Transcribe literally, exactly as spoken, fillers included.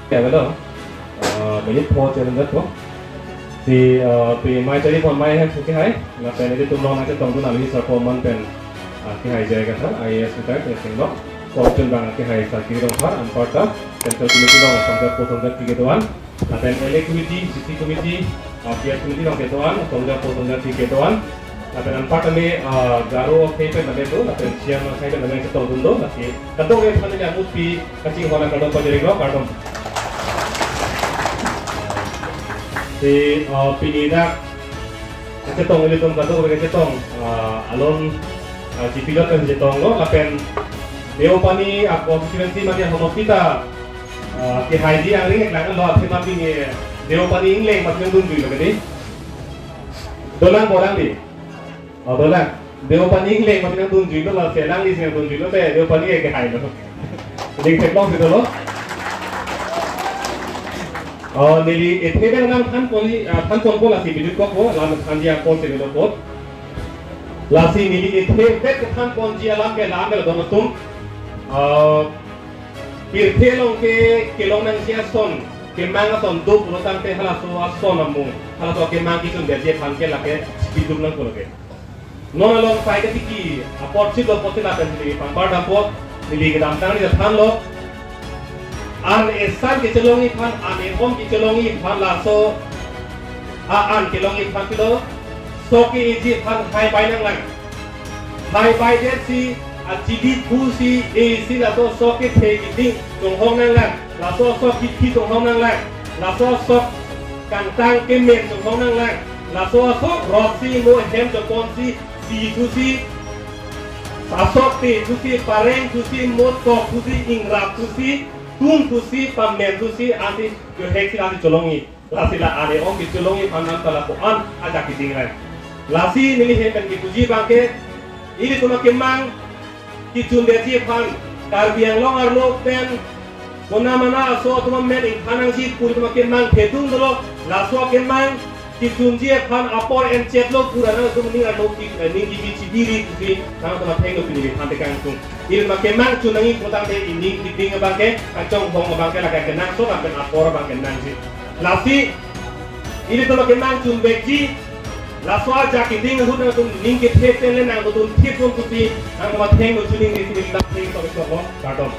Avelo, ah, minute pho challenge po. Si, ah, pi mai chari pon mai hem suki hai. Lapen ilitum along nangchetongdun alohi sarpo amen pen, ah, kehai J I Kathar, I A S retired, ya sing lo. Fortune abang kehai Sarkiri Rongphar, anparta, Central Committee along, asongja po asongja three kedo-an. Lapen L A Committee, District Committee, ah, P S Committee along kedo-an, asongja po asongja three kedo-an. Lapen anparta me, ah, Garo akhei pen lapen do, lapen Siang akhei pen lapen chetongdun do, lasi kadokave aphan neli amupi kachinghon nangkardom pajirlo, kardom. Si, ah, pini dak kachetong ilitum kadokave kachetong, ah, alon, ah, G P dot kachetonglo, lapen Deopani a constituency mate homosti ta, ah, kehaiji angring eklanglo, athema pini Deopani ingleng mate nangdunjuilo kedi. Dolang, dolang di. Oh, dolang. Deopani ingleng mate nangdunjuilo, lasi alangli si nangdunjuilo te Deopani ke kehailo. Ning theklong si dolo. Oh, neli ethe pen nangthan ponji, ah, than ponpo, lasi Bijut Kokmo, alam thanji apor si nelo pot. Lasi neli ethe pen kethan ponji alam ke la-an ke la don atum. Ah, pirthe along ke kelong nangji ason, kemang ason do pulo tangte halaso ason amu, halaso kemang kechundetji aphan ke lake chipidun nangpo lake. Non along sai katiki apot chitlo apot si lapen neli pangbar dampo, neli kedamtang neli thanlo. An esan kechelongji aphan, an e-om kechelongji aphan laso a-an kelongji aphan pilo, sok ke-eji aphan hai bai nanglang. Hai bai det si, achidi phu si, e si laso sok kethe keding chonghong nanglang. Laso sok kithi chonghong nanglang. Laso sok kangtang kemen chonghong nanglang. Laso sok rot si mo hem chopon si, si thu si, asok te thu si, pareng thu si, mo tok thu si, ingrap thu si, tun thu si, pamen thu si, ansi jo hek si ansi cholongji. Lasi la an e-om kechelongji aphan nangta lapu-an ajak keding lang. Lasi neli hem pen kipuji abangke, ilitum akemang kechundetji aphan, Karbi Anglong arlo pen kona mana aso atum amen ingthan nangji pu ilitum akemang thedung dolo, laso akemang kechunji aphan apor enchetlo pu ra nangtum ning arlo ki, eh, ning kibi chibiri pusi nangtum athengno pini ilitum aphan tekang tung. Ilitum akemang chun nangji pu tangte ining keding abangke, kachonghong abangke lake kenangsot lapen apor abangke nangji. Lasi ilitum akemang chunvekji, laso ajak keding ahut nangtum ning kethe pen le nangtum thip pon pusi nangtum athengno choningri si neli ta theng tok tok lo, kardom.